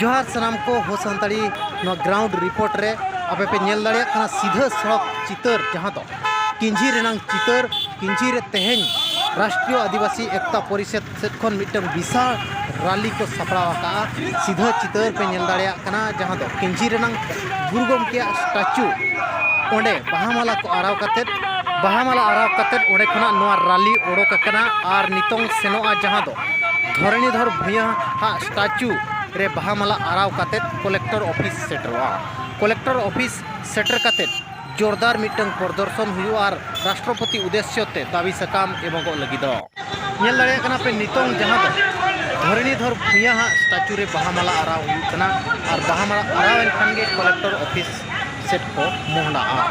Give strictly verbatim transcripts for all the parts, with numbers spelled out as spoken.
ᱡᱚᱦᱟᱨ ᱥᱟᱱᱟᱢ ᱠᱚ, ᱦᱳ ᱥᱟᱱᱛᱟᱲᱤ ᱱᱚᱣᱟ ground report ᱨᱮ ᱟᱯᱮ ᱯᱮ ᱧᱮᱞ ᱫᱟᱲᱮᱭᱟᱜ ᱠᱟᱱᱟ ᱥᱤᱫᱷᱟᱹ ᱥᱚᱲᱚᱠ ᱪᱤᱛᱟᱹᱨ, ᱡᱟᱦᱟᱸ ᱫᱚ ᱠᱤᱧᱡᱷᱤ ᱨᱮᱱᱟᱝ ᱪᱤᱛᱟᱹᱨ᱾ ᱠᱤᱧᱡᱷᱤ ᱨᱮ ᱛᱮᱦᱮᱧ ᱨᱟᱥᱴᱨᱤᱭᱚ ᱟᱹᱫᱤᱵᱟᱹᱥᱤ ᱮᱠᱛᱟ ᱯᱚᱨᱤᱥᱚᱫᱽ ᱥᱮᱫ ᱠᱷᱚᱱ ᱢᱤᱫᱴᱟᱝ ᱵᱤᱥᱟᱞ ᱨᱟᱞᱤ ᱠᱚ ᱥᱟᱯᱲᱟᱣ ᱟᱠᱟᱫᱼᱟ᱾ ᱥᱤᱫᱷᱟᱹ ᱪᱤᱛᱟᱹᱨ ᱯᱮ ᱧᱮᱞ ᱫᱟᱲᱮᱭᱟᱜ ᱠᱟᱱᱟ, ᱡᱟᱦᱟᱸ ᱫᱚ ᱠᱤᱧᱡᱷᱤ ᱨᱮᱱᱟᱝ ᱜᱩᱨᱩ ᱜᱚᱢᱠᱮᱭᱟᱜ ᱥᱴᱟᱪᱩ, ᱚᱸᱰᱮ ᱵᱟᱦᱟ ᱢᱟᱞᱟ ᱠᱚ ᱟᱨᱟᱣ ᱠᱟᱛᱮᱫ, ᱵᱟᱦᱟ ᱢᱟᱞᱟ ᱟᱨᱟᱣ ᱠᱟᱛᱮᱫ ᱚᱸᱰᱮ ᱠᱷᱚᱱᱟᱜ ᱱᱚᱣᱟ ᱨᱟᱞᱤ ᱚᱰᱚᱠ ᱟᱠᱟᱱᱟ ᱟᱨ ᱱᱤᱛᱚᱝ ᱥᱮᱱᱚᱜᱼᱟ, ᱡᱟᱦᱟᱸ ᱫᱚ ᱫᱷᱚᱨᱚᱱᱤᱫᱷᱚᱨ ᱵᱷᱩᱭᱟᱹ ᱦᱟᱜ ᱥᱴᱟᱪᱩ ᱨᱮ ᱵᱟᱦᱟ ᱢᱟᱞᱟ ᱟᱨᱟᱣ ᱠᱟᱛᱮᱫ ᱠᱚᱞᱮᱠᱴᱚᱨ ᱚᱯᱷᱤᱥ ᱥᱮᱴᱮᱨᱚᱜᱼᱟ᱾ ᱠᱚᱞᱮᱠᱴᱚᱨ ᱚᱯᱷᱤᱥ ᱥᱮᱴᱮᱨ ᱠᱟᱛᱮᱫ ᱡᱳᱨᱫᱟᱨ ᱢᱤᱫᱴᱟᱝ ᱯᱨᱚᱫᱚᱨᱥᱚᱱ ᱦᱩᱭᱩᱜᱼᱟ ᱟᱨ ᱨᱟᱥᱴᱨᱚᱯᱚᱛᱤ ᱩᱫᱽᱫᱮᱥᱭᱚ ᱛᱮ ᱫᱟᱹᱵᱤ ᱥᱟᱠᱟᱢ ᱮᱢᱚᱜᱚᱜ ᱞᱟᱹᱜᱤᱫᱚᱜ᱾ ᱧᱮᱞ ᱫᱟᱲᱮᱭᱟᱜ ᱠᱟᱱᱟ ᱯᱮ ᱱᱤᱛᱚᱝ ᱡᱟᱦᱟᱸ ᱫᱚ ᱫᱷᱚᱨᱚᱱᱤᱫᱷᱚᱨ ᱵᱷᱩᱭᱟᱹ ᱦᱟᱜ ᱥᱴᱟᱪᱩ ᱨᱮ ᱵᱟᱦᱟ ᱢᱟᱞᱟ ᱟᱨᱟᱣ ᱦᱩᱭᱩᱜ ᱠᱟᱱᱟ ᱟᱨ ᱵᱟᱦᱟ ᱢᱟᱞᱟ ᱟᱨᱟᱣ ᱮᱱ ᱠᱷᱟᱱ ᱜᱮ ᱠᱚᱞᱮᱠᱴᱚᱨ ᱚᱯᱷᱤᱥ ᱥᱮᱫ ᱠᱚ ᱢᱚᱦᱰᱟᱜᱼᱟ᱾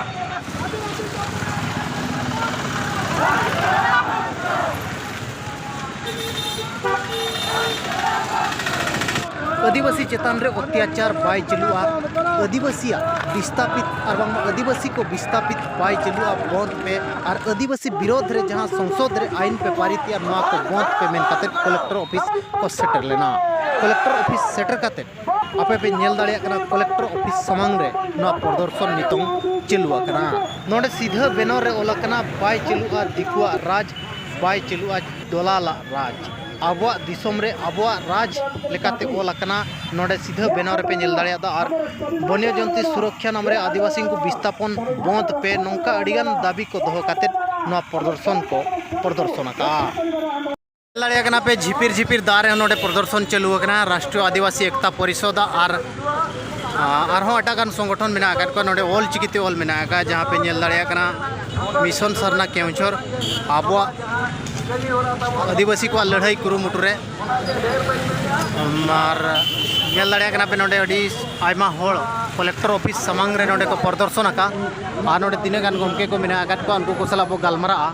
ᱟᱹᱫᱤᱵᱟᱹᱥᱤ ᱪᱮᱛᱟᱱ ᱨᱮ ᱚᱛᱛᱟᱪᱟᱨ ᱵᱟᱭ ᱪᱟᱹᱞᱩᱜᱼᱟ, ᱟᱹᱫᱤᱵᱟᱹᱥᱤᱭᱟᱜ ᱵᱤᱥᱛᱟᱯᱤᱛ ᱟᱨ ᱵᱟᱝᱢᱟ ᱟᱹᱫᱤᱵᱟᱹᱥᱤ ᱠᱚ ᱵᱤᱥᱛᱟᱯᱤᱛ ᱵᱟᱭ ᱪᱟᱹᱞᱩᱜᱼᱟ ᱵᱚᱱᱫᱷ ᱯᱮ, ᱟᱨ ᱟᱹᱫᱤᱵᱟᱹᱥᱤ ᱵᱤᱨᱳᱫᱷ ᱨᱮ ᱡᱟᱦᱟᱸ ᱥᱚᱝᱥᱚᱫ ᱨᱮ ᱟᱹᱭᱤᱱ ᱯᱮ ᱯᱟᱨᱤᱛᱮᱜᱼᱟ, ᱱᱚᱣᱟ ᱠᱚ ᱵᱚᱱᱫᱷ ᱯᱮ ᱢᱮᱱ ᱠᱟᱛᱮᱫ ᱠᱚᱞᱮᱠᱴᱚᱨ ᱚᱯᱷᱤᱥ ᱠᱚ ᱥᱮᱴᱮᱨ ᱞᱮᱱᱟ᱾ ᱠᱚᱞᱮᱠᱴᱚᱨ ᱚᱯᱷᱤᱥ ᱥᱮᱴᱮᱨ ᱠᱟᱛᱮᱫ ᱟᱯᱮ ᱯᱮ ᱧᱮᱞ ᱫᱟᱲᱮᱭᱟᱜ ᱠᱟᱱᱟ, ᱠᱚᱞᱮᱠᱴᱚᱨ ᱚᱯᱷᱤᱥ ᱥᱟᱢᱟᱝ ᱨᱮ ᱱᱚᱣᱟ ᱯᱨᱚᱫᱚᱨᱥᱚᱱ ᱱᱤᱛᱚᱝ ᱪᱟᱹᱞᱩ ᱟᱠᱟᱱᱟ᱾ ᱱᱚᱰᱮ ᱥᱤᱫᱷᱟᱹ ᱵᱮᱱᱟᱨ ᱨᱮ ᱚᱞ ᱟᱠᱟᱱᱟ, "ᱵᱟᱭ ᱪᱟᱹᱞᱩᱜᱼᱟ ᱫᱤᱠᱩᱣᱟᱜ ᱨᱟᱡᱽ, ᱵᱟᱭ ᱪᱟᱹᱞᱩᱜᱼᱟ ᱫᱚᱞᱟᱞᱟᱜ ᱨᱟᱡᱽ, ᱟᱵᱚᱣᱟᱜ ᱫᱤᱥᱚᱢ ᱨᱮ ᱟᱵᱚᱣᱟᱜ ᱨᱟᱡᱽ" ᱞᱮᱠᱟᱛᱮ ᱚᱞ ᱟᱠᱟᱱᱟ᱾ ᱱᱚᱰᱮ ᱥᱤᱫᱷᱟᱹ ᱵᱮᱱᱟᱨ ᱨᱮᱯᱮ ᱧᱮᱞ ᱫᱟᱲᱮᱭᱟᱜᱼᱟ, ᱟᱨ ᱵᱚᱱᱭᱚ ᱡᱚᱱᱛᱤ ᱥᱩᱨᱚᱠᱠᱷᱟ ᱱᱟᱢ ᱨᱮ ᱟᱹᱫᱤᱵᱟᱹᱥᱤ ᱠᱚ ᱵᱤᱥᱛᱟᱯᱚᱱ ᱵᱚᱸᱫ ᱯᱮ, ᱱᱚᱝᱠᱟ ᱟᱹᱰᱤᱜᱟᱱ ᱫᱟᱹᱵᱤ ᱠᱚ ᱫᱚᱦᱚ ᱠᱟᱛᱮᱫ ᱱᱚᱣᱟ ᱯᱨᱚᱫᱚᱨᱥᱚᱱ ᱠᱚ ᱯᱨᱚᱫᱚᱨᱥᱚᱱ ᱟᱠᱟᱫᱼᱟ᱾ ᱧᱮᱞ ᱫᱟᱲᱮᱭᱟᱜ ᱠᱟᱱᱟ ᱯᱮ, ᱡᱷᱤᱯᱤᱨ ᱡᱷᱤᱯᱤᱨ ᱫᱟᱜ ᱨᱮᱦᱚᱸ ᱱᱚᱰᱮ ᱯᱨᱚᱫᱚᱨᱥᱚᱱ ᱪᱟᱹᱞᱩ ᱟᱠᱟᱱᱟ᱾ ᱨᱟᱥᱴᱨᱤᱭᱚ ᱟᱹᱫᱤᱵᱟᱹᱥᱤ ᱮᱠᱛᱟ ᱯᱚᱨᱤᱥᱚᱫᱽ ᱟᱨ, ᱟᱨᱦᱚᱸ ᱮᱴᱟᱜ ᱜᱟᱱ ᱥᱚᱝᱜᱚᱴᱷᱚᱱ ᱢᱮᱱᱟᱜ ᱟᱠᱟᱫ ᱠᱚᱣᱟ᱾ ᱱᱚᱰᱮ ᱚᱞ ᱪᱤᱠᱤᱛᱮ ᱚᱞ ᱢᱮᱱᱟᱜ ᱟᱠᱟᱫ, ᱡᱟᱦᱟᱸ ᱯᱮ ᱧᱮᱞ ᱫᱟᱲᱮᱭᱟᱜ ᱠᱟᱱᱟ, ᱢᱤᱥᱚᱱ ᱥᱟᱨᱱᱟ ᱠᱮᱣᱚᱱᱡᱷᱚᱨ ᱟᱵᱚᱣᱟᱜ ᱟᱹᱫᱤᱵᱟᱹᱥᱤ ᱠᱚᱣᱟᱜ ᱞᱟᱹᱲᱦᱟᱹᱭ ᱠᱩᱨᱩᱢᱩᱴᱩ ᱨᱮ᱾ ᱟᱨ ᱧᱮᱞ ᱫᱟᱲᱮᱭᱟᱜ ᱠᱟᱱᱟ ᱯᱮ, ᱱᱚᱰᱮ ᱟᱹᱰᱤ ᱟᱭᱢᱟ ᱦᱚᱲ ᱠᱚᱞᱮᱠᱴᱚᱨ ᱚᱯᱷᱤᱥ ᱥᱟᱢᱟᱝ ᱨᱮ ᱱᱚᱰᱮ ᱠᱚ ᱯᱨᱚᱫᱚᱨᱥᱚᱱ ᱟᱠᱟᱫ᱾ ᱟᱨ ᱱᱚᱰᱮ ᱛᱤᱱᱟᱹᱜ ᱜᱟᱱ ᱜᱚᱢᱠᱮ ᱠᱚ ᱢᱮᱱᱟᱜ ᱟᱠᱟᱫ ᱠᱚᱣᱟ, ᱩᱱᱠᱩ ᱠᱚ ᱥᱟᱞᱟᱜ ᱵᱚ ᱜᱟᱞᱢᱟᱨᱟᱜᱼᱟ᱾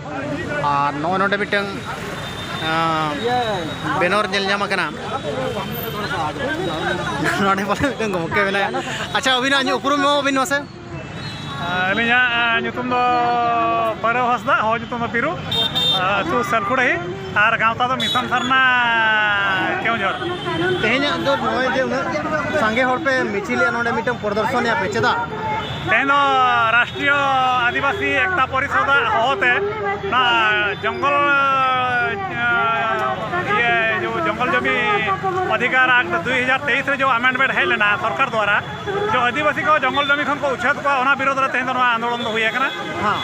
ᱟᱨ ᱱᱚᱜᱼᱚᱭ ᱱᱚᱰᱮ ᱢᱤᱫᱴᱟᱝ, ᱟᱸ, ᱵᱮᱱᱟᱨ ᱧᱮᱞ ᱧᱟᱢ ᱟᱠᱟᱱᱟ᱾ ᱱᱚᱰᱮ ᱯᱟᱞᱮ ᱢᱤᱫᱴᱟᱝ ᱜᱚᱢᱠᱮ ᱢᱮᱱᱟᱭᱟ᱾ ᱟᱪᱪᱷᱟ, ᱟᱹᱵᱤᱱᱟᱜ ᱩᱯᱨᱩᱢ ᱮᱢᱚᱜ ᱵᱤᱱ ᱢᱟᱥᱮ᱾ ᱟᱹᱞᱤᱧᱟᱜ, ᱟᱸ, ᱧᱩᱛᱩᱢ ᱫᱚ ᱯᱟᱹᱨᱟᱹᱣ ᱦᱟᱸᱥᱫᱟ, ᱦᱚᱲ ᱧᱩᱛᱩᱢ ᱫᱚ ᱯᱤᱨᱩ, ᱟᱹᱛᱩ ᱥᱟᱞᱠᱷᱩᱰᱟᱹᱦᱤ᱾ ᱟᱨ ᱜᱟᱶᱛᱟ ᱫᱚ ᱢᱤᱥᱚᱱ ᱥᱟᱨᱱᱟ ᱠᱮᱣᱚᱱᱡᱷᱚᱨ᱾ ᱛᱮᱦᱮᱧᱟᱜ ᱫᱚ ᱱᱚᱜᱼᱚᱭ ᱡᱮ ᱩᱱᱟᱹᱜ ᱥᱟᱸᱜᱮ ᱦᱚᱲ ᱯᱮ ᱢᱤᱪᱷᱤᱞᱮᱜᱼᱟ, ᱱᱚᱰᱮ ᱢᱤᱫᱴᱟᱝ ᱯᱨᱚᱫᱚᱨᱥᱚᱱᱮᱜᱼᱟ ᱯᱮ, ᱪᱮᱫᱟᱜ? ᱛᱮᱦᱮᱧ ᱫᱚ ᱨᱟᱥᱴᱨᱤᱭᱚ ᱟᱹᱫᱤᱵᱟᱹᱥᱤ ᱮᱠᱛᱟ ᱯᱚᱨᱤᱥᱚᱫᱟᱜ ᱦᱚᱦᱚᱛᱮ ᱱᱚᱣᱟ ᱡᱚᱝᱜᱚᱞ, ᱤᱭᱟᱹ, ᱡᱚᱝᱜᱚᱞ ᱡᱚᱢᱤ ᱚᱫᱷᱤᱠᱟᱨ ᱟᱠᱴ ᱫᱩᱭ ᱦᱟᱡᱟᱨ ᱛᱮᱭᱤᱥ ᱨᱮ ᱡᱚ ᱟᱢᱮᱱᱰᱢᱮᱱᱴ ᱦᱮᱡ ᱞᱮᱱᱟ ᱥᱚᱨᱠᱟᱨ ᱫᱣᱟᱨᱟ, ᱡᱚ ᱟᱹᱫᱤᱵᱟᱹᱥᱤ ᱠᱚ ᱡᱚᱝᱜᱚᱞ ᱡᱚᱢᱤ ᱠᱷᱚᱱ ᱠᱚ ᱩᱪᱷᱟᱹᱛ ᱠᱚᱣᱟ, ᱚᱱᱟ ᱵᱤᱨᱳᱫᱷ ᱨᱮ ᱛᱮᱦᱮᱧ ᱫᱚ ᱱᱚᱣᱟ ᱟᱱᱫᱳᱞᱚᱱ ᱫᱚ ᱦᱩᱭ ᱟᱠᱟᱱᱟ᱾ ᱦᱮᱸ᱾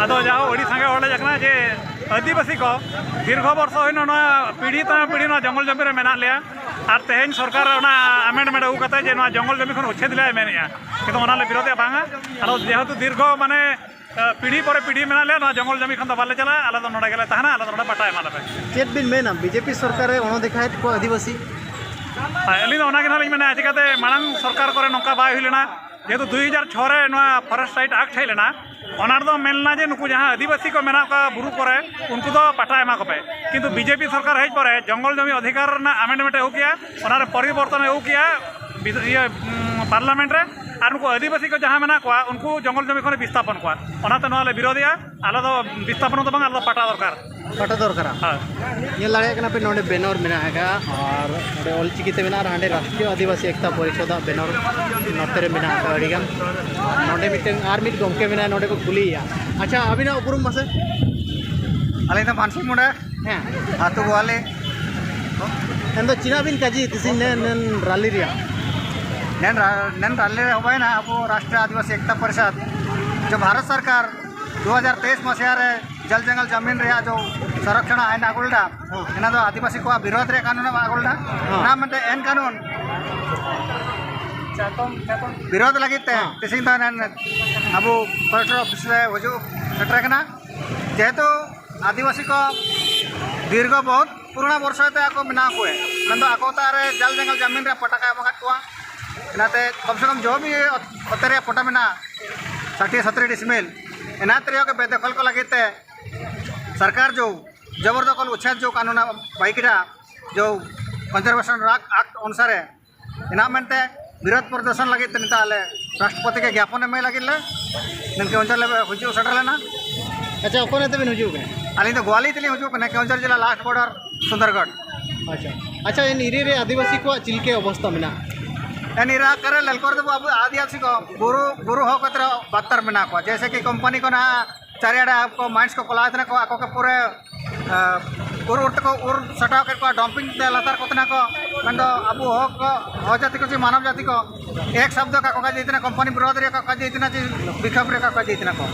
ᱟᱫᱚ ᱡᱟᱦᱳ, ᱟᱹᱰᱤ ᱥᱟᱸᱜᱮ ᱦᱚᱲ ᱦᱮᱡ ᱟᱠᱟᱱᱟ ᱡᱮ ᱟᱹᱫᱤᱵᱟᱹᱥᱤ ᱠᱚ ᱫᱤᱨᱜᱷᱚ ᱵᱚᱨᱥᱚ ᱦᱩᱭᱱᱟ, ᱱᱚᱣᱟ ᱯᱤᱲᱦᱤ ᱛᱟᱭᱚᱢ ᱯᱤᱲᱦᱤ ᱱᱚᱣᱟ ᱡᱚᱝᱜᱚᱞ ᱡᱚᱢᱤ ᱨᱮ ᱢᱮᱱᱟᱜ ᱞᱮᱭᱟ, ᱟᱨ ᱛᱮᱦᱮᱧ ᱥᱚᱨᱠᱟᱨ ᱚᱱᱟ ᱟᱢᱮᱱᱰᱢᱮᱱᱴ ᱟᱹᱜᱩ ᱠᱟᱛᱮ ᱡᱮ ᱱᱚᱣᱟ ᱡᱚᱝᱜᱚᱞ ᱡᱚᱢᱤ ᱠᱷᱚᱱ ᱩᱪᱷᱮᱫ ᱞᱮᱭᱟᱭ ᱢᱮᱱᱮᱫᱼᱟ, ᱠᱤᱱᱛᱩ ᱚᱱᱟ ᱞᱮ ᱵᱤᱨᱳᱫᱷᱮᱫᱼᱟ ᱵᱟᱝᱟ᱾ ᱟᱫᱚ ᱡᱮᱦᱮᱛᱩ ᱫᱤᱨᱜᱷᱚ ᱢᱟᱱᱮ ᱯᱤᱲᱦᱤ ᱯᱚᱨᱮ ᱯᱤᱲᱦᱤ ᱢᱮᱱᱟᱜ ᱞᱮᱭᱟ, ᱱᱚᱣᱟ ᱡᱚᱝᱜᱚᱞ ᱡᱚᱢᱤ ᱠᱷᱚᱱ ᱫᱚ ᱵᱟᱞᱮ ᱪᱟᱞᱟᱜᱼᱟ, ᱟᱞᱮ ᱫᱚ ᱱᱚᱰᱮ ᱜᱮᱞᱮ ᱛᱟᱦᱮᱱᱟ, ᱟᱞᱮ ᱫᱚ ᱱᱚᱰᱮ ᱯᱟᱴᱟ ᱮᱢᱟ ᱞᱮᱯᱮ᱾ ᱪᱮᱫ ᱵᱤᱱ ᱢᱮᱱᱟ, ᱵᱤᱡᱮᱯᱤ ᱥᱚᱨᱠᱟᱨ ᱨᱮ ᱚᱱᱚᱫᱮᱠᱷᱟᱭᱮᱫ ᱠᱚ ᱟᱹᱫᱤᱵᱟᱹᱥᱤ? ᱦᱮᱸ, ᱟᱹᱞᱤᱧ ᱫᱚ ᱚᱱᱟ ᱜᱮ ᱱᱟᱦᱟᱜ ᱞᱤᱧ ᱢᱮᱱᱟ, ᱪᱤᱠᱟᱹᱛᱮ ᱢᱟᱲᱟᱝ ᱥᱚᱨᱠᱟᱨ ᱠᱚᱨᱮ ᱱᱚᱝᱠᱟ ᱵᱟᱭ ᱦᱩᱭ ᱞᱮᱱᱟ, ᱡᱮᱦᱮᱛᱩ ᱫᱩᱭ ᱦᱟᱡᱟᱨ ᱪᱷᱚ ᱨᱮ ᱱᱚᱣᱟ ᱯᱷᱚᱨᱮᱥᱴ ᱨᱟᱭᱤᱴ ᱟᱠᱴ ᱦᱮᱡ ᱞᱮᱱᱟ, ᱚᱱᱟ ᱨᱮᱫᱚ ᱢᱮᱱ ᱞᱮᱱᱟ ᱡᱮ ᱱᱩᱠᱩ ᱡᱟᱦᱟᱸ ᱟᱹᱫᱤᱵᱟᱹᱥᱤ ᱠᱚ ᱢᱮᱱᱟᱜ ᱠᱚᱣᱟ ᱵᱩᱨᱩ ᱠᱚᱨᱮ, ᱩᱱᱠᱩ ᱫᱚ ᱯᱟᱴᱟ ᱮᱢᱟ ᱠᱚᱯᱮ᱾ ᱠᱤᱱᱛᱩ ᱵᱤᱡᱮᱯᱤ ᱥᱚᱨᱠᱟᱨ ᱦᱮᱡ ᱯᱚᱨᱮ ᱡᱚᱝᱜᱚᱞ ᱡᱚᱢᱤ ᱚᱫᱷᱤᱠᱟᱨ ᱨᱮᱱᱟᱜ ᱟᱢᱮᱱᱰᱢᱮᱱᱴ ᱮ ᱟᱹᱜᱩ ᱠᱮᱜᱼᱟ, ᱚᱱᱟᱨᱮ ᱯᱚᱨᱤᱵᱚᱨᱛᱚᱱ ᱮ ᱟᱹᱜᱩ ᱠᱮᱜᱼᱟ ᱵᱤᱫ-, ᱤᱭᱟᱹ, ᱩᱢ, ᱯᱟᱨᱞᱟᱢᱮᱱᱴ ᱨᱮ, ᱟᱨ ᱱᱩᱠᱩ ᱟᱹᱫᱤᱵᱟᱹᱥᱤ ᱠᱚ ᱡᱟᱦᱟᱸ ᱢᱮᱱᱟᱜ ᱠᱚᱣᱟ, ᱩᱱᱠᱩ ᱡᱚᱝᱜᱚᱞ ᱡᱚᱢᱤ ᱠᱷᱚᱱ ᱵᱤᱥᱛᱷᱟᱯᱚᱱ ᱠᱚᱣᱟ, ᱚᱱᱟᱛᱮ ᱱᱚᱣᱟ ᱞᱮ ᱵᱤᱨᱳᱫᱷᱮᱜᱼᱟ᱾ ᱟᱞᱮ ᱫᱚ ᱵᱤᱥᱛᱷᱟᱯᱚᱱ ᱫᱚ ᱵᱟᱝ, ᱟᱞᱮ ᱫᱚ ᱯᱟᱴᱟ ᱫᱚᱨᱠᱟᱨ᱾ ᱯᱟᱴᱟ ᱫᱚᱨᱠᱟᱨᱟ᱾ ᱦᱳᱭ᱾ ᱧᱮᱞ ᱫᱟᱲᱮᱭᱟᱜ ᱠᱟᱱᱟ ᱯᱮ, ᱱᱚᱰᱮ ᱵᱮᱱᱟᱨ ᱢᱮᱱᱟᱜ ᱟᱠᱟᱫᱼᱟ, ᱟᱨ ᱱᱚᱰᱮ ᱚᱞᱪᱤᱠᱤ ᱛᱮ ᱢᱮᱱᱟᱜᱼᱟ, ᱟᱨ ᱦᱟᱸᱰᱮ ᱨᱟᱥᱴᱨᱤᱭᱚ ᱟᱹᱫᱤᱵᱟᱹᱥᱤ ᱮᱠᱛᱟ ᱯᱚᱨᱤᱥᱚᱫᱟᱜ ᱵᱮᱱᱟᱨ ᱱᱚᱛᱮ ᱨᱮ ᱢᱮᱱᱟᱜ ᱟᱠᱟᱫᱼᱟ ᱟᱹᱰᱤᱜᱟᱱ᱾ ᱟᱨ ᱱᱚᱰᱮ ᱢᱤᱫᱴᱟᱝ, ᱟᱨ ᱢᱤᱫ ᱜᱚᱢᱠᱮ ᱢᱮᱱᱟᱭᱟ, ᱱᱚᱰᱮ ᱠᱚ ᱠᱩᱞᱤᱭᱮᱭᱟ᱾ ᱟᱪᱪᱷᱟ, ᱟᱹᱵᱤᱱᱟᱜ ᱩᱯᱨᱩᱢ ᱢᱟᱥᱮ? ᱟᱹᱞᱤᱧ ᱫᱚ ᱢᱟᱱᱥᱤᱝ ᱢᱩᱸᱰᱟ᱾ ᱦᱮᱸ᱾ ᱟᱹᱛᱩ ᱜᱳᱣᱟᱞᱤ᱾ ᱮᱱᱫᱚ ᱪᱮᱫᱟᱜ ᱵᱤᱱ ᱠᱟᱹᱡᱤ ᱛᱤᱥᱤᱧ ᱱᱮ-, ᱱᱮᱱ ᱨᱟᱞᱤ ᱨᱮᱭᱟᱜ? ᱱᱮᱱ ᱨᱟ-, ᱱᱮᱱ ᱨᱟᱞᱤ ᱨᱮ ᱦᱚᱵᱟᱭᱱᱟ ᱟᱵᱚ ᱨᱟᱥᱴᱨᱤᱭᱚ ᱟᱹᱫᱤᱵᱟᱹᱥᱤ ᱮᱠᱛᱟ ᱯᱚᱨᱤᱥᱚᱫᱽ, ᱡᱚ ᱵᱷᱟᱨᱚᱛ ᱥᱚᱨᱠᱟᱨ ᱫᱩ ᱦᱟᱡᱟᱨ ᱛᱮᱭᱤᱥ ᱢᱟᱥᱤᱦᱟ ᱨᱮ ᱡᱚᱞ ᱡᱚᱝᱜᱚᱞ ᱡᱟᱢᱤᱱ ᱨᱮᱭᱟᱜ ᱡᱚ ᱥᱚᱨᱚᱠᱷᱚᱱ ᱟᱭᱤᱱ ᱟᱹᱜᱩ ᱞᱮᱫᱟ, ᱦᱮᱸ᱾ ᱚᱱᱟ ᱫᱚ ᱟᱹᱫᱤᱵᱟᱹᱥᱤ ᱠᱚᱣᱟᱜ ᱵᱤᱨᱳᱫᱷ ᱨᱮᱭᱟᱜ ᱠᱟᱹᱱᱩᱱ ᱮ ᱟᱹᱜᱩ ᱞᱮᱫᱟ᱾ ᱦᱮᱸ᱾ ᱚᱱᱟ ᱢᱮᱱᱛᱮ ᱮᱱ ᱠᱟᱹᱱᱩᱱ ᱵᱤᱨᱳᱫᱷ ᱞᱟᱹᱜᱤᱫ ᱛᱮ ᱦᱮᱸ᱾ ᱛᱮᱦᱮᱧ ᱫᱚ ᱱᱮᱱ ᱟᱵᱚ ᱠᱚᱞᱮᱠᱴᱚᱨ ᱚᱯᱷᱤᱥ ᱨᱮ ᱦᱤᱡᱩᱜ ᱥᱮᱴᱮᱨ ᱠᱟᱱᱟ᱾ ᱡᱮᱦᱮᱛᱩ ᱟᱹᱫᱤᱵᱟᱹᱥᱤ ᱠᱚ ᱫᱤᱨᱜᱷᱚ ᱵᱚᱦᱩᱛ ᱯᱩᱨᱩᱱᱟ ᱵᱚᱨᱥᱚ ᱛᱮ ᱟᱠᱚ ᱵᱮᱱᱟᱣ ᱠᱚᱣᱟ, ᱢᱮᱱᱫᱚ ᱟᱠᱚ ᱛᱟᱨᱮ ᱡᱟᱞ ᱡᱟᱝᱜᱚᱞ ᱡᱟᱢᱤᱱ ᱨᱮ ᱯᱟᱴᱟ ᱠᱚ ᱮᱢ ᱟᱠᱟᱫ ᱠᱚᱣᱟ᱾ ᱚᱱᱟᱛᱮ ᱠᱚᱢ ᱥᱮ ᱠᱚᱢ ᱡᱚ ᱵᱤᱜᱷᱟᱹ ᱚᱛ-, ᱚᱛᱮ ᱨᱮ ᱯᱟᱴᱟ ᱢᱮᱱᱟᱜᱼᱟ, ᱥᱟᱴᱤ ᱥᱚᱛᱨᱤ ᱰᱤᱥᱢᱤᱞ᱾ ᱮᱱᱟ ᱛᱮᱨᱮᱭᱚ ᱠᱚ ᱵᱮᱫᱚᱠᱷᱚᱞ ᱠᱚ ᱞᱟᱹᱜᱤᱫ ᱛᱮ ᱥᱚᱨᱠᱟᱨ ᱡᱚ ᱡᱚᱵᱚᱨᱫᱚᱠᱷᱚᱞ ᱩᱪᱷᱮᱫ ᱡᱚ ᱠᱟᱹᱱᱩᱱ ᱵᱟᱭ ᱠᱮᱫᱟ, ᱡᱚ ᱠᱚᱱᱡᱟᱨᱵᱷᱮᱥᱚᱱ ᱟᱠᱴ ᱚᱱᱩᱥᱟᱨᱮ ᱮᱱᱟ ᱢᱮᱱᱛᱮ ᱵᱤᱨᱳᱫᱷ ᱯᱨᱚᱫᱚᱨᱥᱚᱱ ᱞᱟᱹᱜᱤᱫ ᱛᱮ ᱱᱤᱛᱚᱜ ᱟᱞᱮ ᱨᱟᱥᱴᱨᱚᱯᱚᱛᱤ ᱜᱮ ᱜᱮᱯᱚᱱ ᱮᱢᱟᱭ ᱞᱟᱹᱜᱤᱫ ᱞᱮ ᱱᱤᱝᱠᱟᱹ ᱚᱧᱪᱚᱞ ᱞᱮ ᱦᱤᱡᱩᱜ ᱥᱮᱴᱮᱨ ᱞᱮᱱᱟ᱾ ᱟᱪᱪᱷᱟ, ᱚᱠᱟ ᱱᱟᱛᱮ ᱵᱤᱱ ᱦᱤᱡᱩᱜ ᱠᱟᱱᱟ? ᱟᱹᱞᱤᱧ ᱫᱚ ᱜᱳᱣᱟᱞᱤ ᱛᱮᱞᱤᱧ ᱦᱤᱡᱩᱜ ᱠᱟᱱᱟ, ᱠᱮᱣᱚᱱᱡᱷᱚᱨ ᱡᱮᱞᱟ ᱞᱟᱥᱴ ᱵᱚᱨᱰᱟᱨ ᱥᱩᱱᱫᱚᱨᱜᱚᱲ᱾ ᱟᱪᱪᱷᱟ, ᱟᱪᱪᱷᱟ, ᱮᱱ ᱮᱨᱤᱭᱟ ᱨᱮ ᱟᱹᱫᱤᱵᱟᱹᱥᱤ ᱠᱚᱣᱟᱜ ᱪᱮᱫ ᱞᱮᱠᱟ ᱚᱵᱚᱥᱛᱟ ᱢᱮᱱᱟᱜᱼᱟ? ᱮᱱ ᱮᱨᱤᱭᱟ ᱠᱚᱨᱮ ᱞᱮᱞᱠᱚᱨ ᱫᱚ ᱟᱵᱚ ᱟᱹᱫᱤᱵᱟᱹᱥᱤ ᱠᱚ ᱵᱩᱨᱩ, ᱵᱩᱨᱩ ᱦᱚᱸ ᱠᱚᱛᱨᱟ ᱵᱟᱫᱛᱟᱨ ᱢᱮᱱᱟᱜ ᱠᱚᱣᱟ, ᱡᱮᱭᱥᱮ ᱠᱤ ᱠᱳᱢᱯᱟᱱᱤ ᱠᱚ ᱱᱟᱦᱟᱜ ᱪᱟᱨᱭᱟᱲᱟ ᱠᱚ ᱢᱟᱭᱤᱱᱥ ᱠᱚ ᱠᱚᱞᱟᱣ ᱛᱟᱦᱮᱱᱟ ᱠᱚ, ᱟᱠᱚ ᱠᱚ ᱯᱩᱨᱟᱹ, ᱟᱸ, ᱩᱨ ᱩᱨ ᱛᱮᱠᱚ ᱩᱨ ᱥᱟᱴᱟᱣ ᱠᱮᱫ ᱠᱚᱣᱟ, ᱰᱚᱢᱯᱤᱝ ᱛᱮ ᱞᱟᱛᱟᱨ ᱠᱚ ᱛᱟᱦᱮᱱᱟ ᱠᱚ᱾ ᱢᱮᱱᱫᱚ ᱟᱵᱚ ᱦᱚᱲ ᱠᱚ, ᱦᱚᱲ ᱡᱟᱹᱛᱤ ᱠᱚ ᱪᱮ ᱢᱟᱱᱚᱵ ᱡᱟᱹᱛᱤ ᱠᱚ ᱮᱠ ᱥᱚᱵᱫᱚ ᱠᱟᱠᱚ ᱠᱟᱡᱮ ᱛᱟᱦᱮᱱᱟ, ᱠᱳᱢᱯᱟᱱᱤ ᱵᱤᱨᱳᱫᱷ ᱨᱮ ᱠᱟᱠᱚ ᱠᱟᱡᱮ ᱛᱟᱦᱮᱱᱟ, ᱪᱮ ᱵᱤᱠᱷᱟᱯ ᱨᱮ ᱠᱟᱠᱚ ᱠᱟᱡᱮ ᱛᱟᱦᱮᱱᱟ ᱠᱚ᱾